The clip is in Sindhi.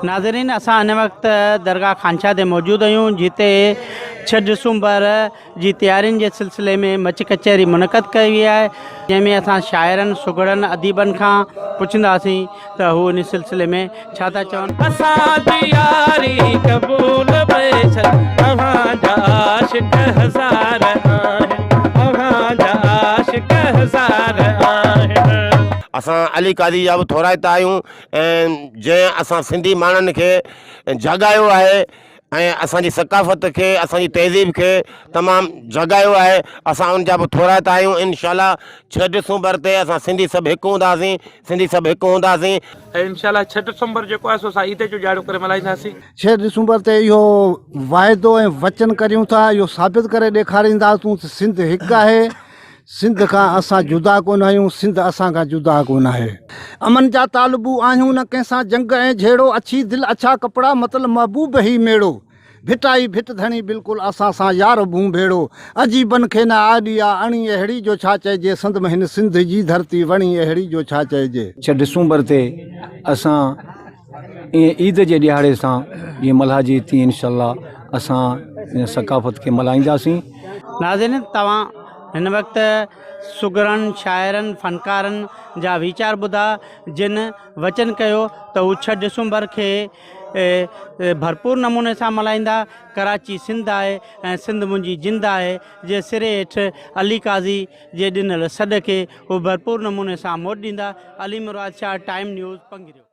ناظرين اسان هن وقت درگاهه خانشاهه تي موجود آهيون جتي ڇهه ڊسمبر جي تيارين جي سلسلي ۾ مچ ڪچهري منعقد ڪئي وئي آهي جنهن ۾ اسان شاعرن سگهڙن اديبن کان پڇنداسين ته هو ان سلسلي ۾ ڇا ٿا چون. اسان جي ياري قبول بيشڪ اوهان جا عاشق هزار آهن اوهان جا عاشق هزار آهن. اسان علي قاضي جا به ٿورائتا آهيون ۽ جنهن اسان سنڌي ماڻهن کي جاڳايو آهي ۽ اسان جي ثقافت کي اسان جي تهذيب کي تمام جاڳايو آهي اسان ان جا به ٿورائتا آهيون انشاء الله ڇهه ڊسمبر تي اسان سنڌي سڀ هڪ هونداسين سنڌي سڀ هڪ هونداسين. ۽ انشاء الله ڇهه ڊسمبر جيڪو آهي سو اسان عيد جو ڏهاڙو ڪري ملهائينداسين. ڇهه ڊسمبر تي اهو واعدو ۽ وچن ڪريون ٿا اهو ثابت ڪري ڏيکارينداسون ته سنڌ هڪ آهي سنڌ کان اسان جدا ڪونه آهيون، سنڌ اسان کان جدا ڪونه آهي. امن جا طالبو آهيون نه ڪنهن سان جنگ ۽ جهيڙو، اڇي دل اڇا ڪپڙا متل محبوب هي ميڙو، ڀٽائي ڀٽ ڌڻي بلڪل اسان سان يار ڀون ڀيڙو، عجيبن کي نه آڏي آ اڻي اهڙي جو ڇا چئجي، سندم هن سنڌ جي ڌرتي وڻي اهڙي جو ڇا چئجي. ڇهه ڊسمبر تي اسان ائين عيد جي ڏهاڙي سان جيئن ملهائجي تيئن انشاء الله اسان ان ثقافت کي ملهائينداسين. ناظرين توهان هن وقت سگهڙن، شاعرن، فنڪارن جا ويچار ٻڌا جن وچن ڪيو ته هو ڇهه ڊسمبر کي ڀرپور نموني سان ملهائيندا، ڪراچي سنڌ آهي ۽ سنڌ منهنجي جند آهي جي سري هيٺ علي قاضي جي ڏنل سڏ کي هو ڀرپور نموني سان موٽ ڏيندا، علي مراد شاهه، ٽائيم نيوز، پنگريو.